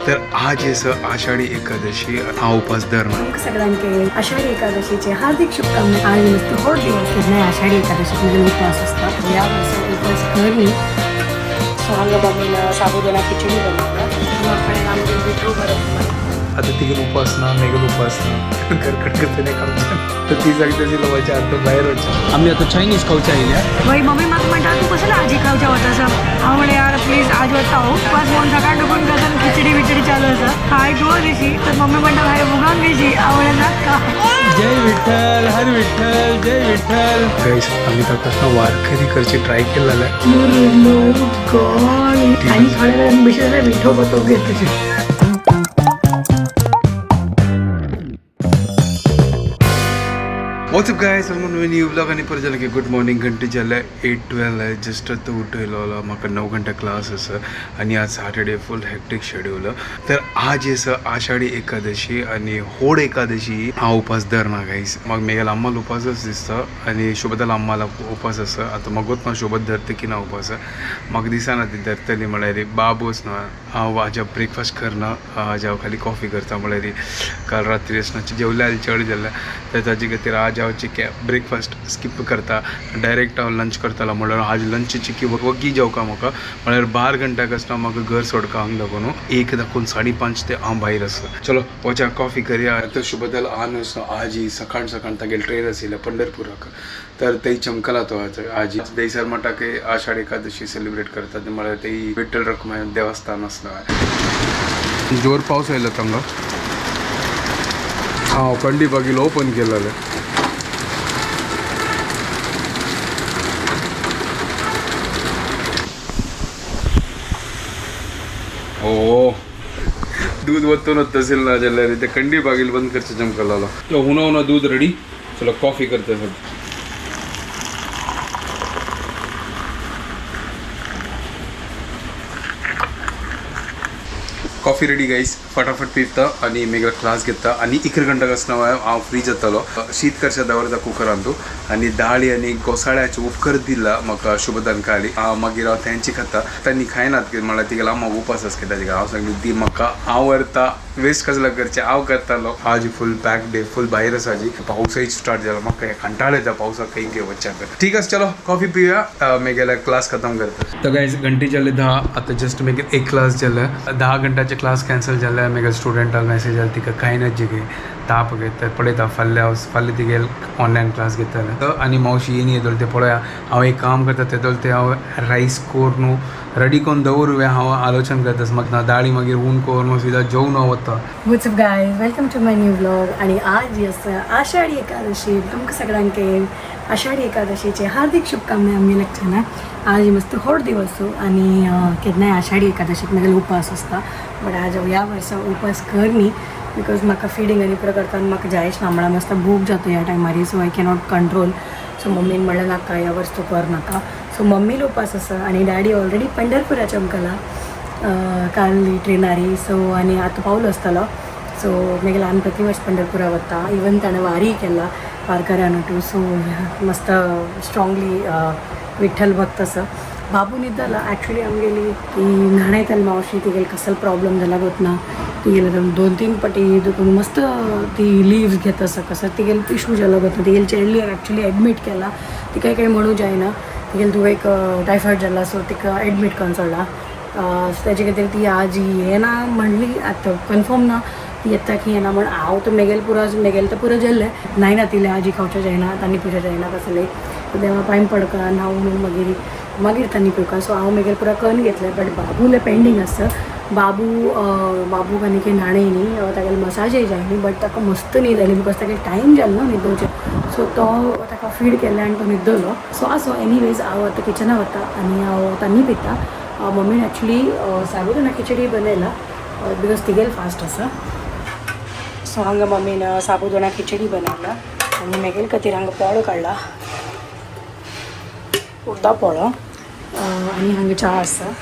तर आज आषाढी एकादशी हा उपास धरणार. सगळ्यांके आषाढी एकादशीचे हार्दिक शुभकामना. आज मस्त होड दिवस नाही, आषाढी एकादशी म्हणजे उपवास असतात. या वर्षी उपवास करणी हांगा मम्मीनं साबुदाणा खिचडी बनवला. आपण आमचे विठू बरोबर आता तिघे उपास ना मेघल उपास ना घरकट करते नाही काम. तर ती सांगते तिला माझ्या आता बाहेर वचा. आम्ही आता चायनीज खाऊच्या आयल्या. बाई मम्मी म्हाका म्हणटा तूं कसं आजी खावच्या वता आसा. हांव म्हणलें यार प्लीज आज वता हांव उपास म्हणून सकाळ दुखून कसं खिचडी बिचडी चालू आसा. हांवें गो दिशी तर मम्मी म्हणटा भाई उगान घेशी. हांव म्हणलें नाका. जय विठ्ठल हर विठ्ठल जय विठ्ठल. गाईस आम्ही तर वारकरी करची ट्राय केलेला आहे. आणि थोड्या वेळान बेशी विठो बतो घेतली. What's up guys, welcome to new blog. आणि परत झालं की गुड मॉर्निंग. घंटे झालं 8:12 आहे. जस्ट आता उठलो. म्हाका 9 घंटा क्लास आसा आणि आज सॅटर्डे फुल हॅक्टिक शेड्यूल. तर आज आषाढी एकादशी आणि होड एकादशी हा उपास धरना गाईस. मग मेघाला आम्हाला उपासच दिसता आणि शोभताला आम्हाला उपास आसा. आता मगूच ना शोभत धरते की ना उपास म्हाका दिसना ती धरतली. म्हळ्यार बाबूच ना हांव आज ब्रेकफास्ट करना, आज हांव खाली कॉफी करता. म्हळ्यार काल रात्री आसना जेवल्यार चड जाल्लें तर ताजे खातीर आज हांव चिके ब्रेकफास्ट स्कीप करता, डायरेक्ट हांव लंच करतालो. म्हणल्यार आज लंच चिकी वग्गी जेवका म्हाका. म्हळ्यार 12 घंट्याक आसतना म्हाका घर सोडका हांग दाखोवन 1 दाखोवन 5:30 ते हांव भायर आसा. चलो वचा कॉफी करया. तर शुभदल आन आज सकाळ सकाळ तागेली ट्रेन आशिल्ली पंढरपुराक तर ते चमकला तो आज. आज दहीसर मठाक आषाढ एकादशी सेलिब्रेट करतात. म्हळ्यार ते विठ्ठल रखुमाई देवस्थान आसता. जोर पावस आयलो तांगा. हांव कंडी बागील ओपन केलेलं. हो दूध वतून असेल ना जाल्यार ते कंडी बागील बंद करचे चमकलालो. चलो हुना हुना दूध रेडी. चलो कॉफी करते सब. Coffee ready guys. फटाफट पिता आणि मेगला क्लास घेता आणि 11 घंटा आसतना हांव फ्री जातालो. शीत करच्या दवरता कुकरान तूं आणि दाळी आनी घोसाळ्याचे उपकर दिला म्हाका शुभदान काली. हांव मागीर हांव तेंची खाता. तांणी खायनात कितें म्हळ्यार तिगेलो म्हाका उपास आसा कित्याक. हांव सांगलें दी म्हाका, हांव व्हरता वेस्ट कसलो करचें हांव करतालो. आज फूल पॅक डे फूल भायर आसा. आजी पावसय स्टार्ट जाला. म्हाका कंटाळ येता पावसाक खंय खंय वचपाक. ठीक आसा चलो कॉफी पिवया मेगेल्या क्लास खतम करता. तर गायज घंटे जाले 10. आता जस्ट मागीर एक क्लास जाले. 10 घंट्याचे क्लास कॅन्सल जाले. मागीर स्टुडंटाक मॅसेज आली तिका कांय ना जिगे ताप घेत. तर पळयता फाल्यां फाल्यां तिगेल ऑनलायन क्लास घेतले. आनी मावशी येयनी येतोल ते पळोवया. हांव एक काम करता तेदोल ते हांव रायस करून रेडी करून दवरुया. हांव आलोचन करता म्हाका दाळी मागीर हून करून सुद्दां जेवन हांव वता. What's up guys, welcome to my new vlog. आणि आज आषाढी एकादशी. तुमकां सगळ्यांके आषाढी एकादशीचे हार्दिक शुभकामना. आमगे लक्षाना आज मस्त होड दिवस आणि केन्नाय आषाढी एकादशीक म्हगेलो उपास आसता. बट आज ह्या वर्सा उपास करनी because म्हाका फिडींग आनी पुरो करता आनी म्हाका जायच ना म्हळ्यार मस्त भूक जाता ह्या टायमार. So I cannot control. So मम्मीन म्हणलें नाका ह्या वर्स तूं कर नाका. सो मम्मीलो उपास आसा आनी डॅडी ऑलरेडी पंढरपुरा चमकला काल ट्रेनारी. सो आनी आतां पावलो आसतलो. सो मागीर ल्हान प्रति वर्स पंढरपुरा वता. इवन ताणें वारी केला वारकऱ्यान टू. सो मस्त स्ट्रांगली विठ्ठल भक्त आसा. बाबू न्हिदला. ॲक्च्युली आमगेली ती न्हाणयताली मावशी तिगेली कसलो प्रॉब्लम जाला गोत ना. तिगेले 2-3 पटी दुखून मस्त ती लिव्स घेत आसा. कसं तिगेले इशू जाला गोत ना. तिगेले चेडली ॲक्च्युली एडमीट केला. तिका काही म्हणू जायना. तिगेले धुवेक टायफॉयड जाला. सो तिका एडमीट करून सोडला. ताजे खातीर ती आज येना म्हणली. आतां कन्फर्म ना ती येता की येना म्हण. हांव तर मेगेल पुरो मेगेल तर पुरो जाल्लें नाही ना तिले आजी खावच्या जायना तांणी पुजा जायना कसले देवा पांय पडका हांव म्हणून मागीर मागीर तांणी पिवका. सो हांव मेगेल पुरो करून घेतलें. बट बाबूले पेंडींग आसा. बाबू बाबूक आनी की न्हाणय न्ही तागेले मसाजय जाय न्ही. बट ताका मस्त न्हीद आयली because ताका टायम जालो न्हू न्हिदोवचें. सो तो ताका फीड केलें आनी तो न्हिदलो. सो आसो एनीवेज हांव आतां किचना वता आनी हांव तांणी पिता. मम्मीन ॲक्च्युली साबुदाणा खिचडी बनयला because तिगेल फास्ट आसा. सो हांगा मम्मीन साबुदाणा खिचडी बनयला आनी मेगेल खातीर हांगा पोळो काडला, उडदा पोळो आनी हांगा च्या आसा.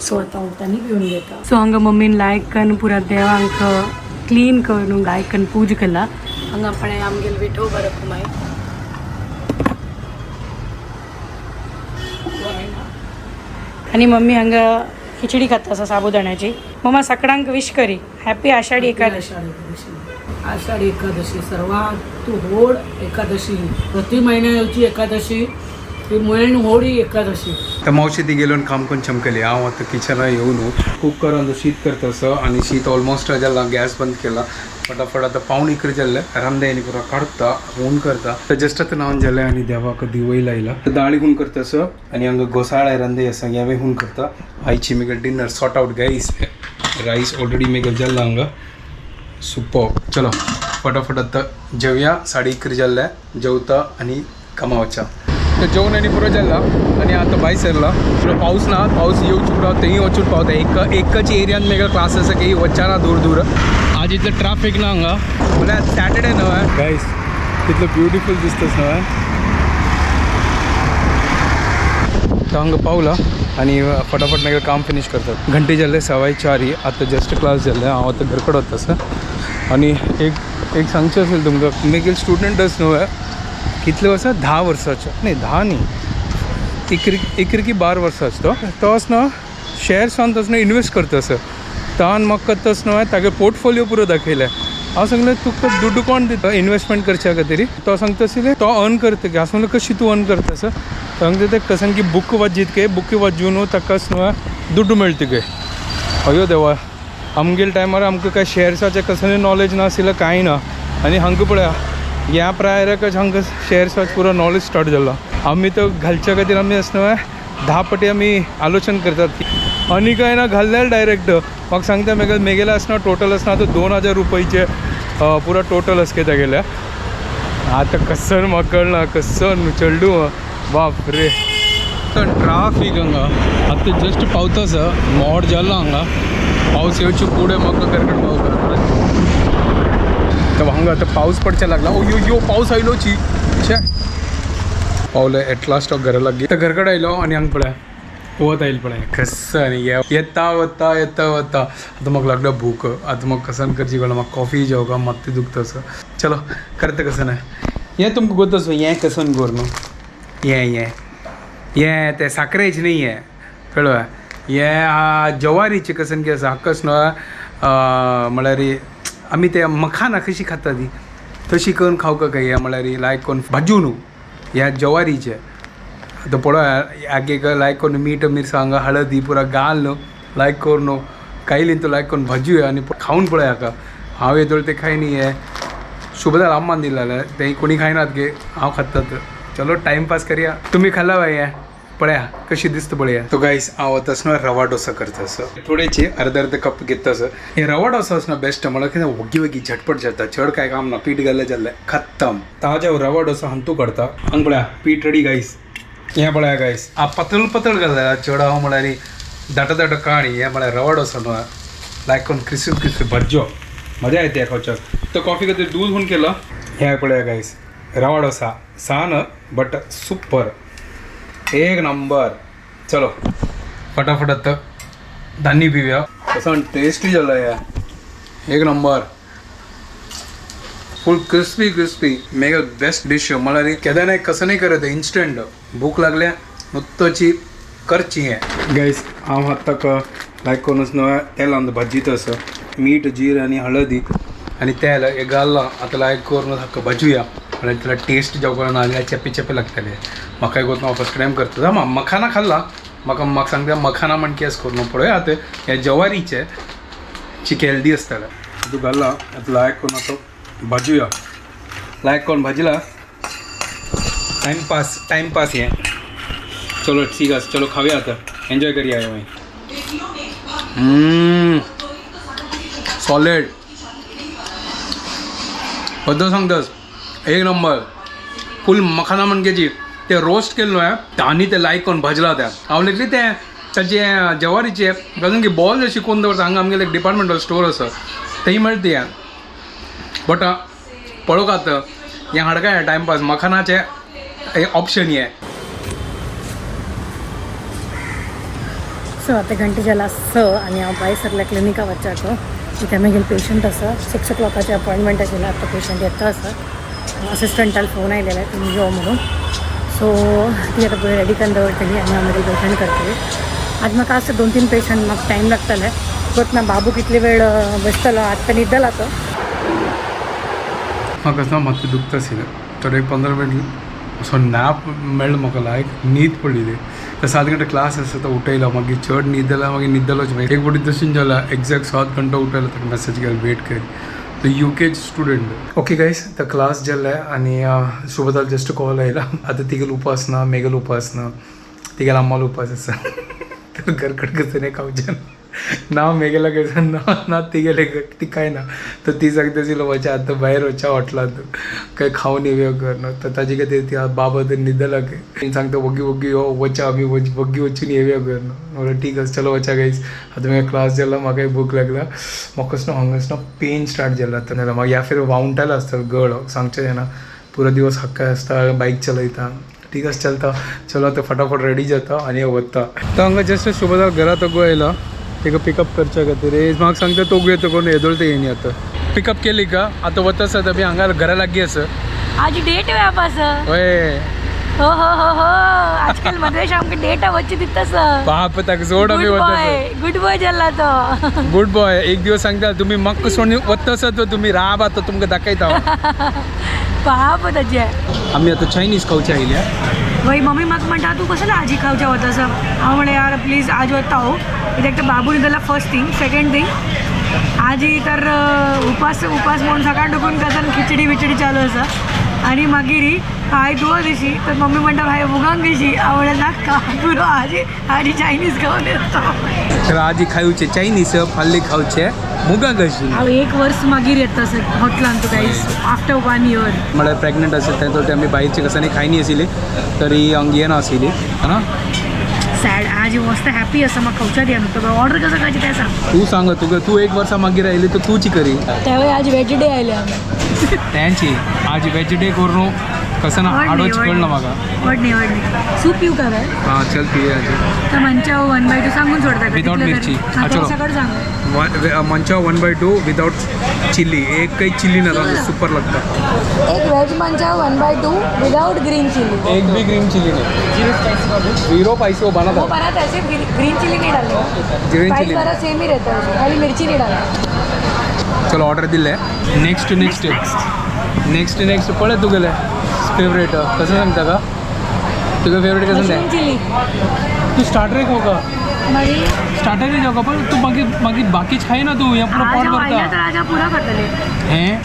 सो आतां हांव तांणी पिवन घेता. सो हांगा मम्मीन लायक करून पुरा देवांक क्लीन करून गायकन पूज केला. हांगा पळय आमगेल विठोबा रखुमाई आनी मम्मी हांगा खिचडी खाता आसा साबुदाण्याची. मम्मा सगळ्यांक विश करी हॅपी आषाढी एकादशी. आषाढी एकादशी सर्वात होड एकादशी, प्रति महिन्याची एकादशी ती मेन होड ही एकादशी. तर मावशी ती गेलो काम करून चमकली. हांव आतां किचनान येवन कुकरान शीत करता असो आनी शीत ऑलमोस्ट जाला, गॅस बंद केला. फटाफट आतां 10:45 जाल्ले, रांदे आनी पुरो काडटा, हून करता. तर जस्ट आतां न्हावन जालें आनी देवाक दिवय लायला. तर दाळी हून करता असो आनी हांगा घोसाळ्या रांदे आसा, हेंवूय हून करता. आयची मेगेल dinner sort out guys, rice already मेगेल जाल्लो हांगा, सुपर. चलो फटाफट आतां जेवया, 11:30 जाल्ले, जेवता आनी कामा वचा. तर जेवण आनी पुरो जाला आनी आतां भायर सरला. पुरो पावस ना, पावस येवच पुरो थंय वचून पावता. एक एकच एरियान मेगेल क्लास आसा की वचना ना दूर दूर. आज इतलें ट्राफीक ना हांगा, म्हणल्यार सॅटर्डे न्हय गायस, कितलो ब्युटिफूल दिसता न्हय. तर हांगा पावला आनी फटाफट मागीर काम फिनीश करतात. घंटे जाल्ले 4:15, आतां जस्ट क्लास जाल्ले, हांव आतां घर कडेन वता आसा. आनी एक एक सांगचें असेल तुमकां, मेगेल स्टुडंटच न्हय कितले वर्सां, 10 वर्साचो न्ही, 10 न्ही, 11 की 12 वर्साचो तो तोच न्हू शेयर्सान तसो न्हू इनवेस्ट करता आसा. तान म्हाका तस न्हू तागे पोर्टफोलियो पुरो दाखयलें. हांव सांगलें तुका दुड्डू कोण दिता इनवेस्टमेंट करच्या खातीर? तो सांगता आशिल्लें तो अर्न करता. हांव सांगलें कशी तूं अर्न करता आसा? सांगता ते कसन की बुक वाजीत गे, बुक वाजून ताका न्हू दुड्डू मेळटा गे. अयो देवा, आमगेले टायमार आमकां काय शेयर्साचें कसलें नॉलेज नाशिल्लें, कांय ना. आनी हांकां पळया ह्या प्रायराकच हांकां शेयर्साचें पुरो नॉलेज स्टार्ट जाला. आमी तर घालच्या खातीर आमी आसना 10 पटी आमी आलोचन करतात आनी काय ना घाल्ले डायरेक्ट. म्हाका सांगता मेगेले मेगेले आसना टोटल आसना आतां 2000 रुपयचे पुरो टोटल आसा तेगेले. आतां कसर म्हाका कळना कसर चेडू, बाप रे ट्राफीक हांगा. आतां जस्ट पावता आसा, मोड जाला हांगा, पावस येवचे फुडें म्हाका घरकड पावता. तर हांगा आतां पावस पडच्या लागला. ओ यो यो पावस आयलोची, छे पावले एट लास्ट हांव घरा लागीं. आतां घरकड आयलो आनी हांगा पळय वत आयल पळय कसं आनी येता वता येता वता. आतां म्हाका लागला भूक, आतां म्हाका कसन करची कळना, म्हाका कॉफी जेवका मात्ती दुखता असो. चलो करता कसं ना हें तुमकां गोत आसो, हें कसन कर न्हू, हें हें हें तें साकरेच न्ही, हें कळ्ळें हें जवारीचें कसन की आसा. हाका न्हू म्हळ्यार आमी ते मखाना कशी खाता ती तशी करून खावका काय, हें म्हळ्यार लायक करून भाजू न्हू ह्या जवारीचें. आतां पळय आगे लायक करून मीठ मिरसांग हळदी पुरा घाल न्हू, लायक करून न्हू कायलीन तो लायक करून भाजूया आनी खावन पळय हाका. हांव येदोळ तें खाय न्ही, हें शुभदार अम्मान दिलें जाल्यार तें कोणी खायनात गे, हांव खातात. चलो टायमपास करया. तुमी खाल्ला बाय हें पळया कशी दिसता पळया. तो गायस हांव आतां न्हू रवा डोसा करता असो, थोडेचे अर्द अर्द कप घेता असो. हे रवा डोसा न्हू बेस्ट, म्हणल्यार कितें वग्गी वग्गी झटपट जाता, चड काय काम ना, पीठ घाल्लें जाल्लें खत्तम. ताज्या रवा डोसा हांतू करता. हांगा पळया पीठ रेडी गायस, हें पळया गायस आ पातळ पातळ घाल्ला, चड हांव म्हळ्यार दाट दाट काणी. हें म्हळ्यार रवा डोसा न्हू लायक करून क्रिस्पी क्रिस्पी भाज्यो, मजा येते ह्या खावच्याक. तर कॉफी खातीर दूद हून केलं. हें पळया गायस रवा डोसा सान बट सुपर, एक नंबर. चलो फटाफट आता धान्य पिवया, कसं टेस्टी झालं या, एक number, full crispy crispy, mega best dish. मला रे केदार कसं नाही करत, इन्स्टंट भूक लागल्या नुत्तची करची. हें गायस हांव आतां लायक करूनच न्हय तेलान भाजीत आसा, मीठ जीर आनी हळदी आनी तेल हें घाललां. आतां लायक करून हाका भाजूया, म्हळ्यार त्याला टेस्ट जावपाक ना जाल्यार चेपे चेपे लागतले. म्हाकाय गोत हांव फर्स्ट टायम करता. मखाना खाल्ला म्हाका, म्हाका सांगता मखाना म्हणकी अशें करून पळय. आतां हे जवारीचे चिक हेल्दी आसतलें. तूं घालला आतां लायक करून आतां भाजूया. लायक करून भाजला, टायमपास टायमपास हें. चलो ठीक आसा, चलो खावया आतां, एन्जॉय करया मागीर. सॉलिड बद्दल सांगतास, एक नंबर, फूल मखाना म्हणकेची ते रोस्ट केल्लो आहे आनी ते लायक करून भाजला त्या. हांव लेगीत ते ताचे जवारीचे अजून की बॉल शिकून दवरता. हांगा आमगेले एक डिपार्टमेंटल स्टोर आसा, थंय मेळटा हें, बट पळोवंक आतां हें हाडका टायमपास मखानाचे ऑप्शन हें. सो आतां घंटे जाला 6 आनी हांव भायर सरल्या क्लिनिका वचपाक. कित्याक मागीर पेशंट आसा, 6 o'clock appointment आशिल्लें. आतां पेशंट येता आसा, असिस्टंटाक फोन आयलेलो तुमी यो म्हणून. सो ती आतां पळय रेडी करून दवरतली आनी हांव मागीर पेशंट करतली. आज म्हाका आसा 2-3 पेशंट, म्हाका टायम लागतले. बट ना बाबू कितले वेळ बसतलो, आत्तां न्हिदला तो. म्हाका ना मातशें दुखता आशिल्लें तर एक 15 मिनट असो नॅप मेळ्ळो म्हाका, लायक न्हीद पडली. तर 7 घंटे क्लास आसा तो उठयलो, मागीर चड न्हीद जाल्यार मागीर न्हिदलोच. मागीर एक फावटी तशें जाला, एग्जॅक्ट 7 घंटा उठयलो, ताका मॅसेज केलो वेट कर. तो UK student. Okay guys, तर क्लास जाल्ले आनी सुबोधाक जस्ट कॉल आयला. आतां तिगेलो उपास ना, मेगेलो उपास ना, तिगेलो अम्मालो उपास आसा. तर घरकड कसं नाही खावचें ना, मेगेला कसं ना ना तिगेले ती काय ना. तर ती सांगता आशिल्लो वचा आतां भायर वचा हॉटलांत काय खावन येवया कर न्हू. तर ताजे खातीर ती बाबा तर न्हिदला खंय. सांगता वगी वगी यो वचा, आमी वग्गी वचून येवया कर न्हू. म्हणलं ठीक आसा, चलो वचा गायज. आतां मागीर क्लास जाला, म्हाकाय भूक लागला. म्हाका न्हू हांगाच न्हू पेन स्टार्ट जाला आतां. जाल्यार मागीर या फिर वावंटालो आसतलो गळो, सांगचें जायना. पुरो दिवस हक्काय आसता, बायक चलयता. ठीक आसा, चलता. चलो आतां फटाफट रेडी जाता आनी वता. तर हांगा जस्ट शुभदा घरा तगो आयला तेका पिकअप करच्या खातीर. म्हाका सांगता तोगू येता कोण येदोळ ते येयनी. आतां पिकअप केली का आतां वता आसा आमी, हांगा घरा लागीं आसा. आज डेट व्यापास. हय. हो हो हो हो, आजकाल मधेश आमकां डेट वच्ची दितस. बाप ताका सोड, आमी गुड वता. बॉय, गुड बॉय जाला तो. Good boy. एक दिवस सांगता तुम्ही मक्क सोडून वता आसा तो, तुमी राब आतां तुमकां दाखयता. पाप ताजे. आमी आतां चायनीज खावचे आयल्या. वय, मम्मी म्हाका म्हणटा तूं कसो आजी खावच्या वता आसा. हांव म्हणलें यार प्लीज आज वता हांव, कित्याक तर बाबू न्हिदला फर्स्ट थिंग, सेकंड थिंग आजी तर उपास उपास म्हणून सकाळ दुखून कसन खिचडी बिचडी चालू आसा. आनी मागीर हाय तुवा दिशी तर मम्मी म्हणटा भाई मुगांक कशी. हांव म्हणलें नाका पुरो, आजी आजी चायनीज खावन येता. तर आजी खावचे चायनीज, फाल्ली खावचे मुगा कशी. हांव एक वर्स मागीर येता सर हॉटलान तुका आफ्टर 1 इयर. म्हळ्यार प्रेग्नंट आसता तें आमी भायरचे कसानी खायनी आशिल्ली, तरी हांगा येना आशिल्ली ना. सॅड आज मस्त हॅपी आसा, म्हाका खावच्या दिया न्हू तुका ऑर्डर कसं खायचें तें सांग. तूं सांग, तुका तूं एक वर्सा मागीर आयली तर तूंची करी. त्यावेळी आज वेज डे आयले आमी. तेंची आज वेज डे करून कसं ना हाडोच कळना म्हाका. व्हडली व्हडली सूप पिऊ का काय? हां चल पिये आजी. तर मंचाव 1/2 सांगून सोडता. Without मिरची. हा, चलो. सगळं सांग. मंचाव 1/2 विदाउट चिल्ली, एक काही चिल्ली ना, सुपर लागता. एक veg manchow 1/2 without green chilli. एक भी ग्रीन चिली नहीं, जीरो पैसे वो बना वो था. बनाता ऐसे ग्रीन चिली नहीं डालने, ग्रीन स्पाइस चिली सारा सेम ही रहता है उसमें, खाली मिर्ची नहीं डालना. चलो ऑर्डर दिले. नेक्स्ट नेक्स्ट नेक्स्ट नेक्स्ट पळय तुगेले फेवरेट कसं सांगता का तुगे फेवरेट कसं मशरूम ते? चिली. तू स्टार्टर खाऊ का? मागीर स्टार्टर जाऊ का? पण तू मागीर मागीर बाकीच खाय ना, तू हें पुरो आज पोट हांव आयला तर भरता. आज हांव पुरा करतले. हें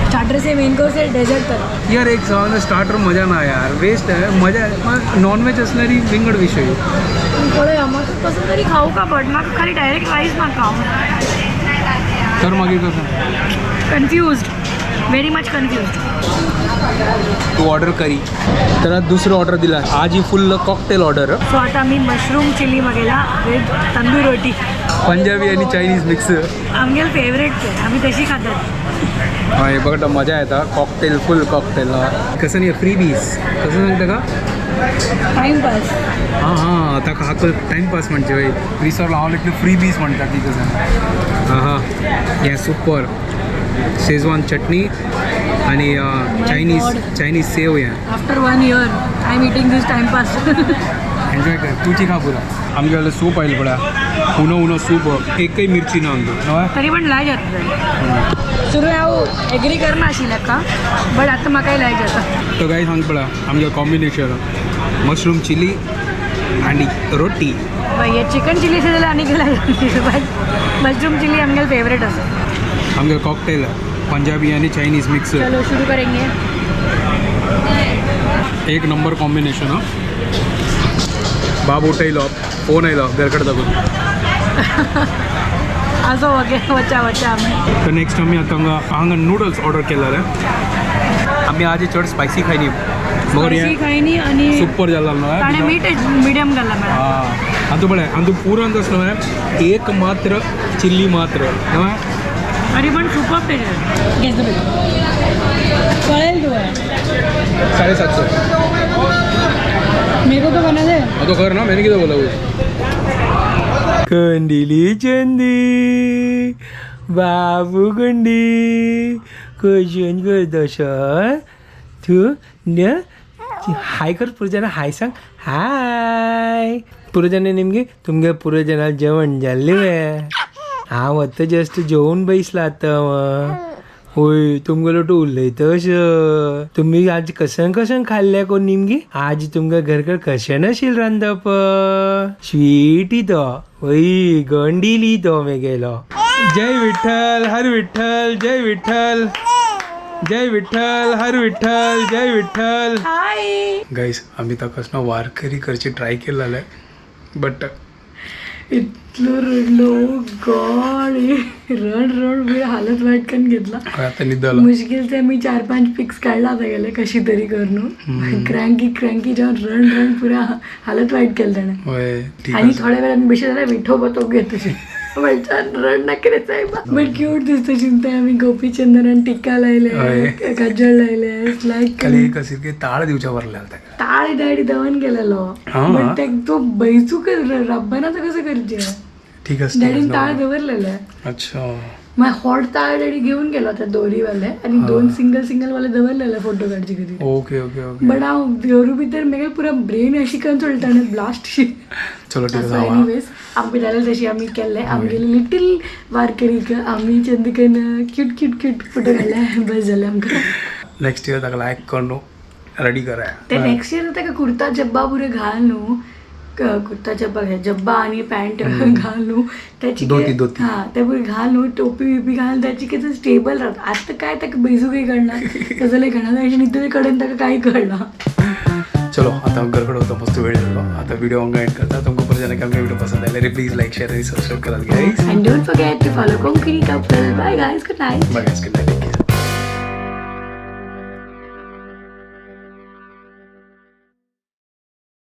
स्टार्टर से मेन कोर्स से डेजर्ट तर. यार एक सांग, स्टार्टर मजा ना यार, वेस्ट आहे मजा. नॉनव्हेज असणारी विंगड विषय. पळया म्हाका कसं तरी खाऊ का, बट म्हाका खाली डायरेक्ट रायस नाका. तर मागीर कसं? Confused, very much confused. तू ऑर्डर करी. तर आज दुसरं ऑर्डर दिला, आज ही फुल कॉकटेल ऑर्डर. सो आता मी मशरूम चिली मागयला विथ तंदूर रोटी. पंजाबी आणि चायनीज मिक्स. आमगेल फेवरेट ते, आम्ही तशी खातात. हय बघ मजा येता, कॉकटेल फुल कॉकटेल. कसं नाही फ्री बीस कसं सांगता का? टाइमपास. हां हां, ताका हाका टायमपास म्हणजे वय रिसॉर्ट हांव लेगीत फ्री बीस म्हणटा ती कसं. हां हां, हें सुपर शेजवान चटणी आणि चायनीज God. Chinese save हें. After 1 year I am eating this timepass. Enjoy कर, तुची खा पुरा. आमगे सूप आयल पळय, उनो उनो सूप, एकय मिरची ना अंदू. तरी पण लाय जाता सुरू. हांव एग्री करनाशिल्लें का, बट आतां म्हाकाय लाय जाता. तर काय सांग पळय आमगे कॉम्बिनेशन मशरूम चिली आणि रोटी. बाई चिकन चिली अशें जाल्यार आनीक लाय, बट मशरूम चिली आमगेल फेवरेट आसा. आमगे कॉकटेल पंजाबी आणि चायनीज मिक्स. चलो शुरू करेंगे. एक नंबर कॉम्बिनेशन. हा बाब उठयलो, फोन आयलो घरकडे दाखवून. असो ओके, वचा वचा आमी. तर नेक्स्ट आमी आतां हांगा हांगा नूडल्स ऑर्डर केला रे. आमी आज चड स्पायसी खायनी मगर स्पायसी हें खायनी आणि सुपर जाला. ताणें मीठ मिडियम घातला मॅडम. हां आतां पळय आतां पुरान तसलो एक मात्र चिल्ली मात्र हय. तरी पण सुपर टेस्ट. घेस कळेल तुका. 750. मेरे को तो बना दे. हाँ तो कर ना, मैंने किधर बोला कुछ. कंडिली चंदी बाबू कंडी कशेन करता सर तूं? हाय कर पुरजाना, हाय सांग, हाय. पुरजने निमगे तुमगे पुरजना जेवण जाल्ले वे. हांव आतां जस्ट जेवन बैसला आतां. होय, तुमगेलो तूं उलयता अशें. तुमी आज कशें कशें खाल्लें कोण निमगी? आज तुमगे घरकर कशें नाशील रांदप? स्वीटी तो वय गंडिली तो मेगेलो. जय विठ्ठल हर विठ्ठल, जय विठ्ठल, जय विठ्ठल हर विठ्ठल, जय विठ्ठल. गाईस, आम्ही ताकस ना वारकरी करची ट्राय केलेलं आहे, बट इतलो रडलो गॉड, रड रड बी हालत वाईट करून घेतला. आता निदाला. मुश्किल ते मी 4-5 पिक्स काढला आता गेले कशी तरी करून. क्रँकी क्रँकी जेव्हा रड रड पुरा हालत वाईट केलं त्याने. होय, ठीक आणि आसा. थोड्या वेळान बेशी जाल्यार विठोबा तो घेत म्हणच्यान रड नाका रे साहेबा. बट क्यूट दिसता चिंता. आमी गोपीचंदन आणि टिक्का हय. लायले, काजळ लायले, लायक. खाली एक असेल की ताळ दिवच्या वरल्या ताका. ताळ डायडी दवन गेलेलो. हा. बट ते तो बैचूक रब्बाना तर कसं करचे? ठीक असते. डॅडीन ताळ दवरलेले. अच्छा. मग हॉट ताळ डॅडी घेऊन गेलो त्या दोरीवाले आणि दोन सिंगल सिंगल वाले दवरलेले फोटो काढचे कधी. Okay okay okay. बट हांव देवरू भितर मेगेल पुरा ब्रेन अशी करून चलता ब्लास्ट शी. चलो ठीक असो आसा. एनिवेज, आमकां जालें तशी आमी केल्लें. आमगेले लिटील वारकरीक आमी चंदिकन क्यूट क्यूट क्यूट फोटो काडले, बस जालें आमकां. नेक्स्ट इयर ताका लायक करून रेडी करा. ते नेक्स्ट इयर ताका कुर्ता जब्बा पुरे घाल न्हू, कुर्ता जब्बा घाल, जब्बा आणि पॅन्ट घाल न्हू त्याची. धोती, धोती. हा, ते पुरे घाल न्हू, टोपी बिपी घाल, त्याची कितें स्टेबल राहता. आतां काय ताका बैजूकय कळना, तसलें कळना, अशें न्हिदले कडेन ताका कांय कळना. चलो, आता घरकडे होता, मस्त वेळ झालो. आता व्हिडिओ हांगा एंड करता. तुमकां परत जाल्यार आमचे व्हिडिओ पसंत आयले प्लीज लाईक, शेअर आणि सबस्क्राईब करात guys. And don't forget to follow Konkani Couple. Bye guys, good night. Bye guys, good night.